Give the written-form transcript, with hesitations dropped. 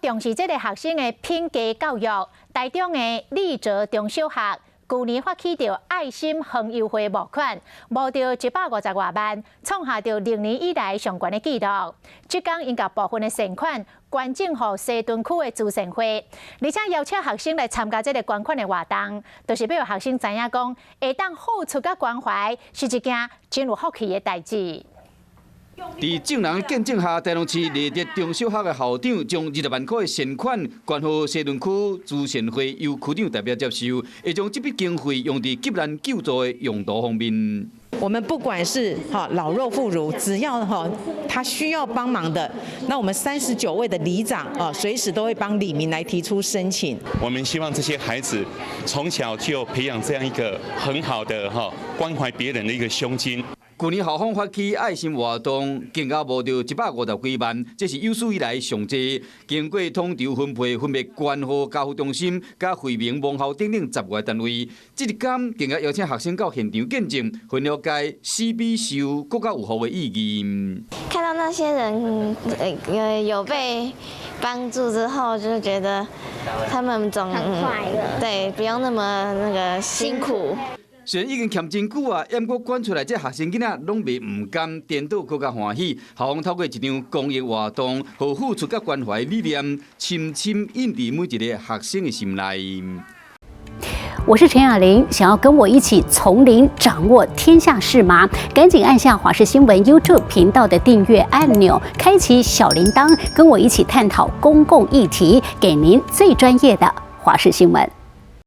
重視這个學生的品格教育，台中的麗澤中小學舊年發起著愛心園遊會募款，募著150外萬，創下著歷年以來上懸的紀錄。這工𪜶共部分的善款捐贈予西屯區的慈善會，而且邀請學生來參加這个捐款的活動，就是欲予學生知影講，會當付出佮關懷是一件真有福氣的代誌。佇眾人見證下，台中市麗澤中小學的校長將20萬塊的善款捐予西屯區慈善會，由區長代表接受，會將這筆經費用佇急難救助的用途方面。我們不管是哈老弱婦孺，只要哈他需要幫忙的，那我們39位的里長啊，隨時都會幫里民來提出申請。我們希望這些孩子從小就培養這樣一個很好的哈關懷別人的一個胸襟。舊年校方發起愛心活動，金額募著150幾萬，這是有史以來上濟。經過統籌分配，分別捐予家扶中心、佮惠民盲校等等10外單位。這一工更加邀請學生到現場見證，分了解施比受閣較有福的意義。看到那些人有被幫助之後，就覺得他們總很快樂，對，不用那麼那個辛苦。雖然已經欠真久啊，毋過捐出來這學生囡仔攏袂毋甘，顛倒閣較歡喜。校方透過一場公益活動，予付出佮關懷理念，深深印佇每一个學生的心內。我是陳雅玲，想要跟我一起從零掌握天下事嗎？趕緊按下華視新聞 YouTube 頻道的訂閱按鈕，開啟小鈴鐺，跟我一起探討公共議題，給您最專業的華視新聞。